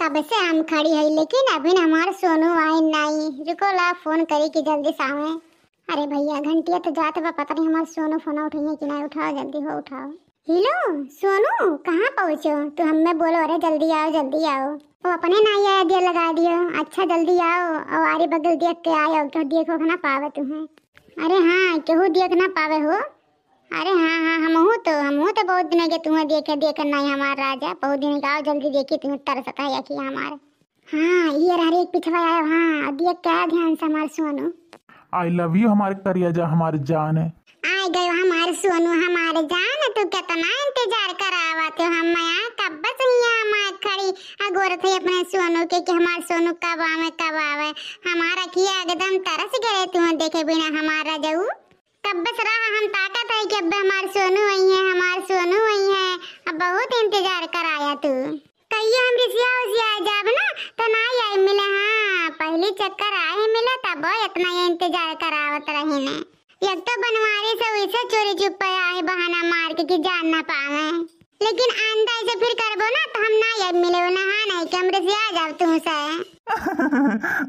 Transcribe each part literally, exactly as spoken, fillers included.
कब से हम खड़ी है, लेकिन अभी न हमार सोनू आए नाई। रुको, ला फोन करी कि जल्दी से आवे। अरे भैया, घंटिया तो जात बा, पता नहीं हमार सोनू फोन उठाइए कि नहीं। उठाओ, जल्दी हो, उठाओ। हेलो सोनू, कहाँ पहुँचो तू? हमें बोलो, अरे जल्दी आओ, जल्दी आओ। वो अपने नाई आया, दिया लगा दियो। अच्छा, जल्दी आओ, और आरी बगल देख के आयो, तो देखो ना पावे तुम्हें। अरे हाँ, केहू देख ना पावे हो। अरे हाँ, हाँ, हमहू तो, हमहू तो बहुत दिन के तुम्हें देखे, देखे नहीं हमार राजा, बहुत दिन के। आओ जल्दी, देखी तुम्हें तरसत है अखिया हमार। हाँ, ये रह रे एक पिछवा आयो, हाँ, अब ये क्या ध्यान से हमार सोनू। I love you हमार करिया जा, हमार जान। आ गयो हमार सोनू, हमार जान, तू कितना इंतजार करावत हो। हम यहाँ कब से यहाँ हमार खड़ी अगोरत है अपने सोनू के कि हमार सोनू कब आवे, कब आवे। हमार अखिया एकदम तरस गए तू देखे बिना हमार रजऊ। कब से रहा हम ताकत है कि अब हमार सोनू आई है, हमार सोनू आई है। अब बहुत इंतजार कराया तू। कहियो हम रिसिया उसिया जाब ना, तो ना आई मिले। हाँ, पहली चक्कर आए मिले, तब इतना ये इंतजार करावत रही ने। एक तो बनवारी से वैसे चोरी चुप्पे आए बहाना मार के कि जान ना पावे, लेकिन आइंदा ऐसे फिर करबो ना, तो हम ना आई मिले, ना हाँ नहीं कि हम रिसिया जाब तुमसे।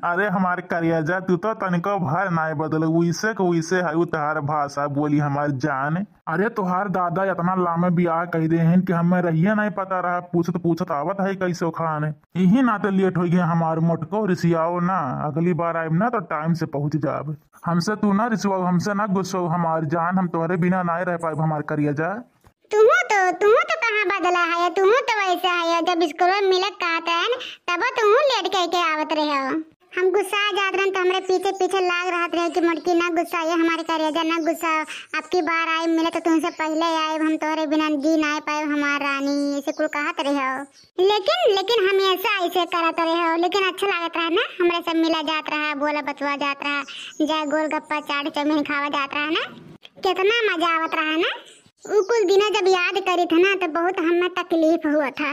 अरे हमार करिया जा, तू तो तनिको भर नाय बदल, वैसे के वैसे है उ तोहार भाषा बोली हमार जान। अरे तोहार दादा इतना लामे बियाह कह दे हैं कि हमें रहिए नहीं पता रहा, पूछत पूछत आवत है कैसो खान। यही नाते लेट हो गया हमार मोटको, रिसियाओ ना, अगली बार आइब ना तो टाइम से पहुँच जाब। हमसे तू ना रिसियाओ, हमसे ना गुस्सो हमार जान, हम तोहरे बिना नाय रह पाइब हमार करिया जा। तुहू तो, तुहू तो कहाँ बदला है, तुहू तो वैसे है। जब स्कूल में मिलत कहत रहन, तब तुहू लेट कह के आवत रहे हो। हम गुस्सा जात रहन तो हमरे पीछे पीछे लाग रहत रहे कि मोटकी ना गुस्सा, ये हमारे करेजा ना गुस्सा, अब की बार आए मिले तो तुमसे पहले आए, हम तोहरे बिना जी ना पाए हमार रानी, ऐसे कुल कहत रहे हो। लेकिन, लेकिन हमेशा ऐसे करत रहे हो, लेकिन अच्छा लागत रहा ना, हमरे सब मिला जात रहा, बोला बतवा जात रहा, जा गोलगप्पा चाट चाउमीन खावा जात रहा ना, कितना मजा आवत रहा ना। उ कुल दिना जब याद करी था ना, तो बहुत हमें तकलीफ हुआ था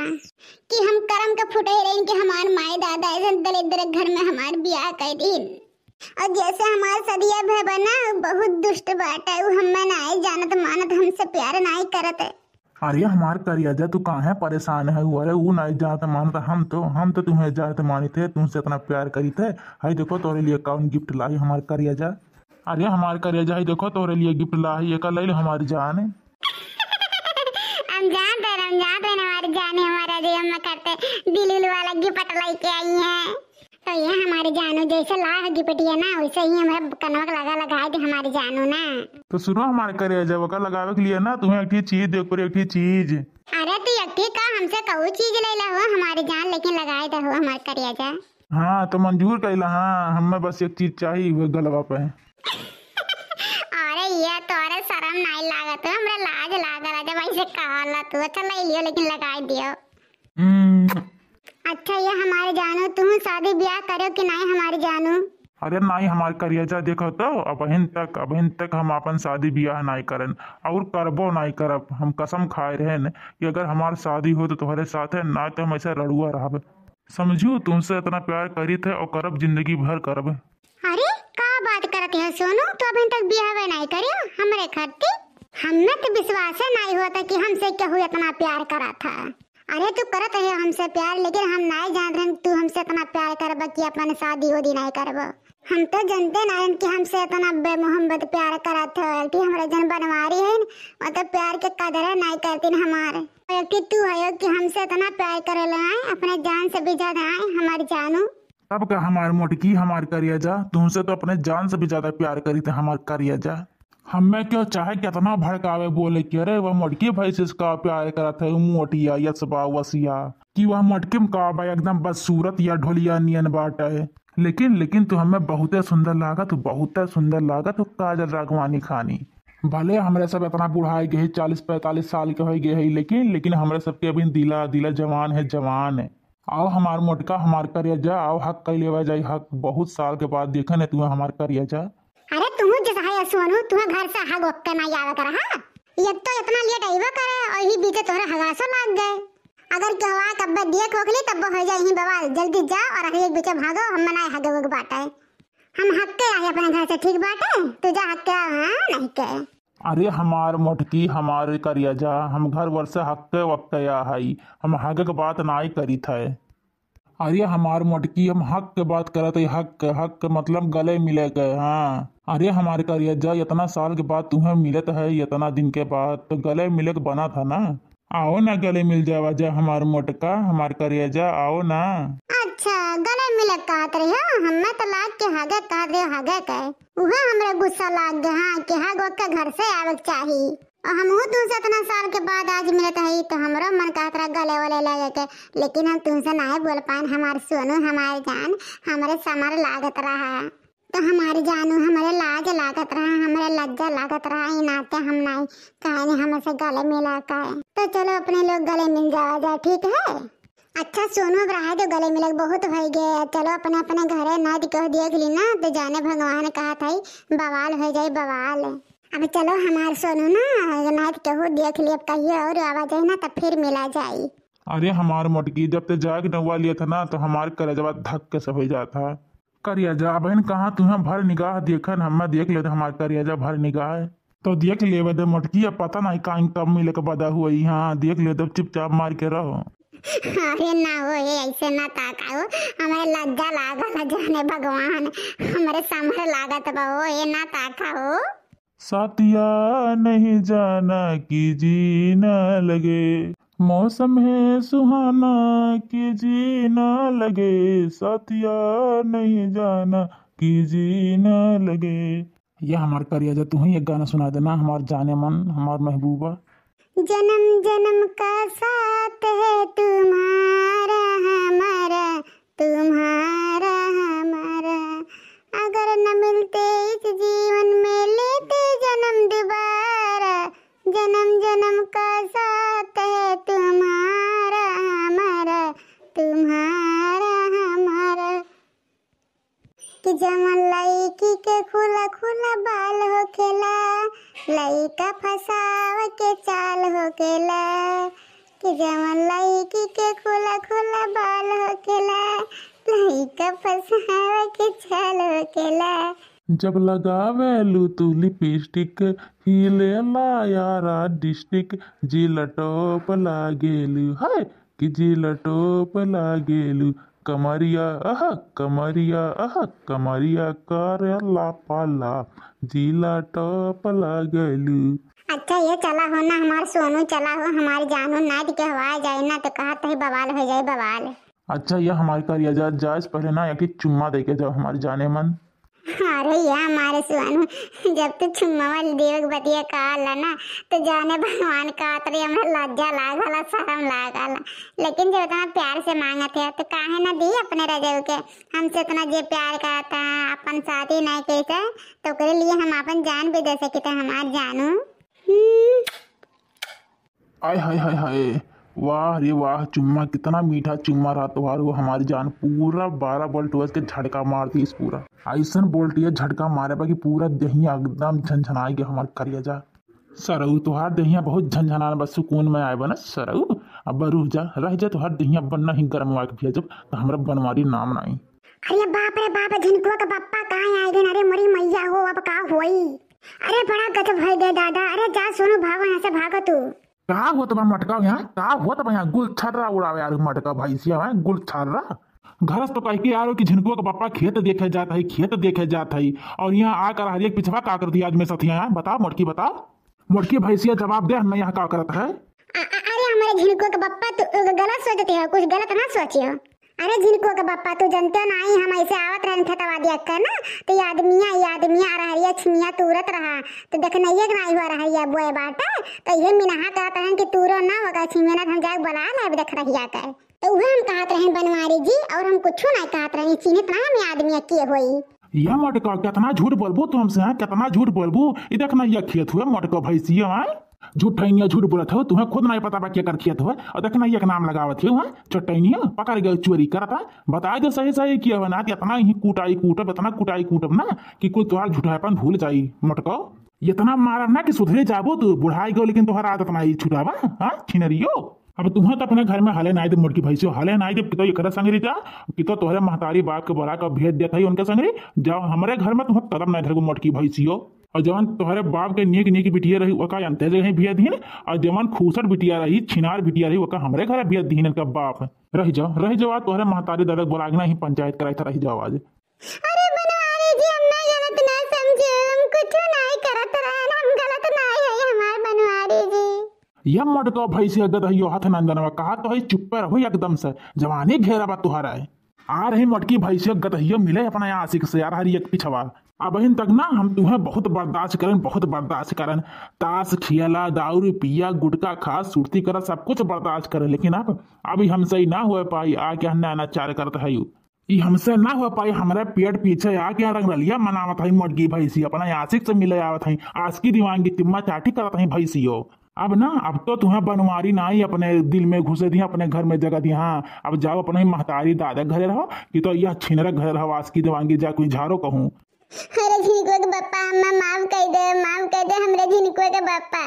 कि हम करम के फुटे रही कि हमार माई दादा ऐसे दलिद्र घर में हमार बियाह कर दीन। और जैसे हमार सदिया भय बना, उ बहुत दुष्ट बाटे, उ हमें नाई जानत मानत, हमसे प्यार नाई करत। अरे हमार करिया जा, तू काहे परेशान है? अरे उ नाई जानत मानत, हम तो, हम तो तुम्हें जानत मानित है, तुमसे इतना प्यार करीत है। हाय देखो तोरे लिए कौन गिफ्ट लाई हमार करिया जा। अरे हमार करेजा, ई देखो तोहरे लिए गिफ्ट ला है, एका ले ले हमार जान। हम जानते हैं, हम जानते हैं हमार जान, हमारा जे हम करते दिल उल वाला गिफ्ट लेके आई हैं। तो ये हमारे जानू जैसे ला है गिफ्टिया ना, वैसे ही हमारे कनवा के लगा लगा दे हमारे जानू ना। तो सुनो हमारे करेजा, ओका लगावे के लिए ना तुम्हें एक ठे चीज देखो रे, एक ठे चीज। अरे तू एक ठे का हमसे कहू चीज ले ला हो हमारे जान, लेकिन लगाए दे हो हमारे करेजा। हाँ, तो मंजूर कइला, हाँ, हमें बस एक चीज चाही, वो गलवा पे। अरे ये तोरे शरम नाई लागत, हमरा लाज लागल है जब ऐसे कहला तू। अच्छा ले लियो, लेकिन लगाई दियो। हम्म। अच्छा ये हमारे जानू, तू शादी ब्याह करो कि नाई हमारे जानू? अरे नाई हमार करियजा, देखो तो अबहिन तक, अबहिन तक हम आपन शादी ब्याह नाई करन और करबो नाई करब। हम कसम खाए रहन कि अगर हमार शादी हो तो तोहरे साथे, ना तो हम ऐसे रड़ुआ रहब। समझू, तुमसे इतना प्यार करीत है और करब, जिंदगी भर करब। अरे, का बात करत है सोनू? तू अभी तक बियाहवे नाई करियो हमरे खातिर? हमें तो विश्वास नाई होता कि हमसे केहू इतना प्यार करा था। अरे, तू करत है हमसे प्यार, लेकिन हम नाई जानत रहन तू हमसे इतना प्यार करब कि अपन शादी उदी नाई करब। हम तो जानते ना रहन कि हमसे इतना बेमोहब्बत प्यार करत हो। एक ठे हमरे जन बनवारी है, वो तो प्यार के कदर नाई करतीन हमार। एक ठे तू है कि हमसे इतना प्यार करेला, अपने जान से भी ज्यादा है हमार जानू। तब का हमार मोटकी, हमार करिया जा, तुमसे तो अपने जान से भी ज्यादा प्यार करी थे हमार करिया जा। हमें क्यों चाहे कितना भड़कावे बोले कि अरे वह मोटकी भैंस से का प्यार करत है, उ मोटिया, यसबा, वसिया, कि वह मोटकी में का बा, एकदम बदसूरत या ढोलिया नियन बाटे। लेकिन, लेकिन तू हमें बहुते सुंदर लागत, बहुते सुंदर लागत, काजल राघवानी खानी। भले हमरे सब इतना बुढ़ाए गए, चालीस पैंतालीस साल के हो गए है, लेकिन, लेकिन हमरे सबके अभी दिला, दिला जवान है, जवान है। आओ हमार मोटका, हमार करिया जा, आओ हक कई लेवा जाई हक। बहुत साल के बाद देखे ने तू हमार करिया जा। अरे तुहू जैसा है सोनू, तू घर से हग ओके ना आवे कर, हाँ? एक तो इतना लेट अइबो करे और ही बीचे तोहरे हगासो लाग गए। अगर केहू आए कब्बे दिए खोखली तब हो जाए ही बवाल। जल्दी जा और अगले बीचे भागो, हम मनाए हगे उग बाटे। हम हक्के आए अपने घर से, ठीक बाटे? तू जा हक्के आ, हाँ, नहीं के। अरे हमार मोटकी, हमार करिया जा, हम घर वर से हक्के वक्के आ हई, हम हगे के बात नाई करीत है। अरे हमार मोटकी, हम हक के बात करत हई, हक, हक मतलब गले मिले के। हाँ, अरे हमार करेजा, इतना साल के बाद तुहें मिलत है, इतना दिन के बाद, तो गले मिले के बना था ना। आओ ना, गले मिल जावा जा हमार मोटका, हमार करेजा, आओ ना। अच्छा, गले मिले के कहत रही हो? हमें तो लाग के हगे कहत रही हो, हगे के। उहे हमरे गुस्सा लाग गए, हाँ, कि हग ओके घर से आवे के चाही। और हमहू तुमसे इतना साल के बाद आज मिलत हई, तो हमरो मन कहत रहा गले वले लगे के, लेकिन हम तुमसे नाहीं बोल पाएन। हमार सोनू, हमार जान, हमरे समर लागत रहा। तो हमार जानू, हमरे लाज लागत रहा, हमरे लज्जा लागत रहा, ई नाते हम नाहीं कहेन हमसे गले मिला के। तो चलो अपने लोग गले मिल जावा जाए, ठीक है? अच्छा सोनू, अब रहे दो गले मिले के, बहुत भई गए। चलो अपने अपने घरे, नाहीं तो केहू देख ली ना, तो जाने भगवान कहत हई बवाल हो जाई, बवाल। अब चलो हमार सोनू ना, नाहीं तो केहू देख ली, अब कहियो और आवा जाई ना, तब फिर मिला जाई। अरे हमार मोटकी, जब ते जाए के नौवा लिया था ना, तो हमार करेजवा धक से हो जात है। करेजा, अबहिन कहाँ तुहें भर निगाह देखन, हमें देख लेते हमार करेजा भर निगाह। तो देख लेवे दे मोटकी, अब पता नाहीं काइन कब मिले के बदा हुई। हाँ, देख लेते, अब चुपचाप मार के रहो। अरे ना हो, ए, ऐसे ना ताका हो, हमरे लज्जा लागल है, जाने भगवान, हमरे समर लागत बा हो, ए ना ताका हो। साथिया नहीं जाना कि जीना लगे, मौसम है सुहाना कि जीना लगे, साथिया नहीं जाना कि जीना लगे। या हमार करेजा, तुहीं एक गाना सुना देना, हमार जाने मन, हमार महबूबा। जन्म जन्म का साथ है तुम्हारा हमारा, तुम्हारा हमारा। अगर न मिलते इस जीवन में, लेते जन्म दोबारा। जन्म जन्म का साथ है तुम्हारा हमारा, तुम्हारा हमारा। कि जवन लइकी के खुला खुला बाल होखेला, लइका फसाव के चाल होखेला। कि जवन लइकी के खुला खुला बाल होखेला, लइका फसाव के चाल होखेला। जब लगावेलू तू लिपस्टिक, हिलेला यारा डिस्ट्रिक्ट, जिला टॉप लागेलू, हाय, कि जिला टॉप लागेलू। कमरिया अहा, कमरिया अहा, कमरिया करेला पाला, जिला टॉप लागेलू। अच्छा, ये चला हो ना हमार सोनू, चला हो हमार जानू, नाइट के हवा जाए ना तो कहत ही बवाल हो जाए, बवाल। अच्छा, ये हमार करेजा, जाए से पहले ना एक ठे चुम्मा दे के जाओ हमार जाने मन। अरे या हमारे सोनू, जब तू चुम्मा वाली देवे के बतिया कहला ना, तो जाने भगवान कहत रही, हमरा लज्जा लागल, शर्म लागल। लेकिन जब इतना प्यार से मांगत है, तो काहे ना दी अपने रजऊ के? हमसे इतना जे प्यार करता है, अपन साथी नहीं कहते, तो ओकरे लिए हम अपन जान भी दे सकित है, हमार जानू। हम्म। आय हाय हाय हाय, वाह रे वाह, चुम्मा, कितना मीठा चुम्मा रहा तोहार, वो हमारी जान। पूरा बारह बोल्ट वस के झटका मार दी इस पूरा। ऐसन बोल्ट ये झटका मारे बा कि पूरा देहिया एकदम झनझनाई गया हमार करेजा। सरऊ, तोहार देहिया बहुत झनझनान बा, सुकून में आए बा ना सरऊ। अब रुक जा, रह जा, तोहार देहिया बन्ना ही गरम वाक भी है, जब तो हमरा बनवारी नाम नाई। अरे बाप रे बाप, झिनकुआ के पप्पा कहाँ आ गए? अरे मोरी मैया हो, अब का होई? अरे बड़ा गजब भई गए दादा। अरे जा सोनू, भागो यहाँ से, भागो तू। का होत बा मटका यहाँ? का होत बा यहाँ? गुलछर्रा उड़ावे यार मटका भैंसिया है, गुलछर्रा। घर से तो कह के यार कि झिनकुआ के पापा खेत देखे जात है, खेत देखे जात है, और यहाँ आकर हर एक पिछवा का कर दिया आज मैं सथिया है? बता मोटकी, बता। मोटकी भैंसिया जवाब दे, मैं यहाँ का करत है? अ-, अ-, अरे हमारे झिनकुआ के पप्पा, तू गलत सोचते हो, कुछ गलत ना सोचे हो। अरे झिनकुआ के पप्पा, तू जनते हो नाई, हम ऐसे आवत रहन खेतवा दिया कर ना, तो ये आदमिया, ये आदमिया रहरिया छिमिया तूरत रहा, तो देखनइये के नाई हुआ रहरिया बोए बाटे, तो ये मिनहा कहत रहन कि तूरो ना होगा छिमिया ना, हम जाके बुला लेब देख रहिया कर। तो उहे हम कहत रहन बनवारी जी, और हम कुछो नाई कहत रहन, चिन्हित ना हम ये आदमिया के होई। या मटका, कितना झूठ बोलबू तू हमसे, हाँ? कितना झूठ बोलबू? ई देख ना, ये खेत हुए मटका भैंसिया, हाँ? झूठैनिया झूठ बोलत हो, तुम्हें खुद नहीं पता बा केकर खेत हुए, और देख ना, ये नाम लगावत हो, हाँ? चटैनिया पकड़ गए चोरी करता। बताए दे सही सही किया हुआ ना, कि इतना ही कुटाई कूटब, इतना कुटाई कूटब ना कि कोई तोहार झूठापन भूल जाई। मटका, इतना मारब ना कि सुधरे जाबो तू, बुढ़ाई गयो लेकिन तोहार आदत ना ही छुटावा, हाँ? छिनरियो। अब तुहें तो अपने घर में हले नाई देब मोटकी भैंसियो, हले नाई देब, कि तो एकरा संगरी जा, कि तो तोहरे महतारी बाप के बोला के भेज देत हई उनके संगरी, जाओ हमरे घर में तुहें कदम नाई धरबो मोटकी भैंसियो। और जवन तोहरे बाप के नीक नीक बिटिया रही, ओका अंते जगह बिया दीन, और जवन खूसट बिटिया रही, छिनार बिटिया रही, ओका हमरे घर बिया दीन इनका बाप। रह जाओ, रह जाओ, आज तोहरे महतारी दादा के बोला के ना ही पंचायत कराई था, रह जाओ आज। अरे बनवारी जी, हम ना गलत ना समझे, हम कुछ नहीं करत रहन, हम गलत नहीं है हमार बनवारी जी। ये मोटका भैंसिया गदहियो हथ नंदनवा, कहा तो है चुप्पे रहो एकदम से, जवानी घेरा बा तुहरा है। आ रही मोटकी भैंसिया गदहियो मिले अपना आशिक से, यार हरी एक पिछवा। अबहिन तक ना हम तुम्हें बहुत बर्दाश्त करन, बहुत बर्दाश्त करन। ताश खेला, दारू पिया, गुटखा खा, सुरती करा, सब कुछ बर्दाश्त करन, लेकिन अब अभी हमसे ही ना हो पाई, आके हम अनाचार करत है यू। ई हमसे ना हो पाई, हमरा पेट पीछे आके रंगरलिया मनावत है मोटकी भैंसी, अपना आशिक से मिले आवत है, आशिकी दीवानगी चुम्मा चाटी करत है भैंसियो। अब ना, अब तो तुम्हें बनवारी ना ही अपने दिल में घुसे दिया, अपने घर में जगह दिया। हाँ, अब जाओ अपने महतारी दादा घरे रहो, कि तो यह छिनरा घरे रहो, आशिकी दीवानगी जा कोई झारो कहूँ। अरे झिनको के बप्पा, हमें माफ कर दे, माफ कर दे हमरे झिनको के बप्पा।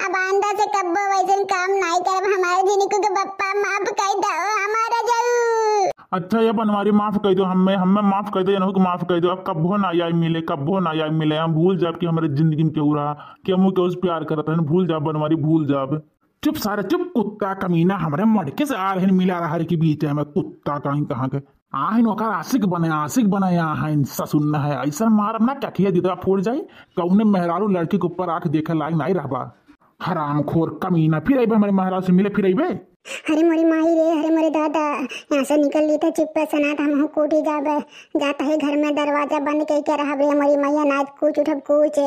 अब आइंदा से कब्बो वैसन काम नहीं करब, हमारे झिनको के बप्पा माफ कर दो हमारा जाऊ। अच्छा ये बनवारी माफ कर दो, हमें, हमें माफ कर दो, इनको माफ कर दो। अब कब्बो ना आई मिले, कब्बो ना आई मिले, हम भूल जाब कि हमारे जिंदगी में केहू रहा, कि हम केहू से प्यार करत हन, भूल जाब बनवारी, भूल जाब। चुप सारे चुप, कुत्ता कमीना हमरे मटके से आ रहन मिला रहा के बीच में, कुत्ता कहीं कहाँ के। आहिन ओकर आशिक बने, आशिक बने आहिन ससुर न है, ऐसा मारब ना कखिया दिदवा फूट जाई, कौने मेहरारू लड़की के ऊपर आँख देखे लायक नहीं रहबा। हरामखोर कमीना, फिर अइबे हमरे मेहरारू से मिले, फिर अइबे। अरे मोरी माई रे, अरे मोरे दादा, यहाँ से निकल ली तो चुप्पे से ना तो हम कूटी जाबे। जाता है घर में दरवाजा बंद कई के रहब रे मोरी मैया, ना कूच उठब कूच।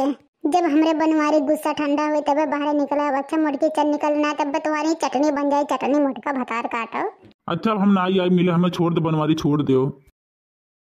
जब हमरे बनवारी गुस्सा ठंडा होई तबे बाहर निकलब। अच्छा मोटकी चल निकल ना, तब तुम्हारी चटनी बन जाई, चटनी मोटका भतार काटो। अच्छा अब हम ना आई, आई मिले, हमें छोड़ दे बनवारी, छोड़ दो।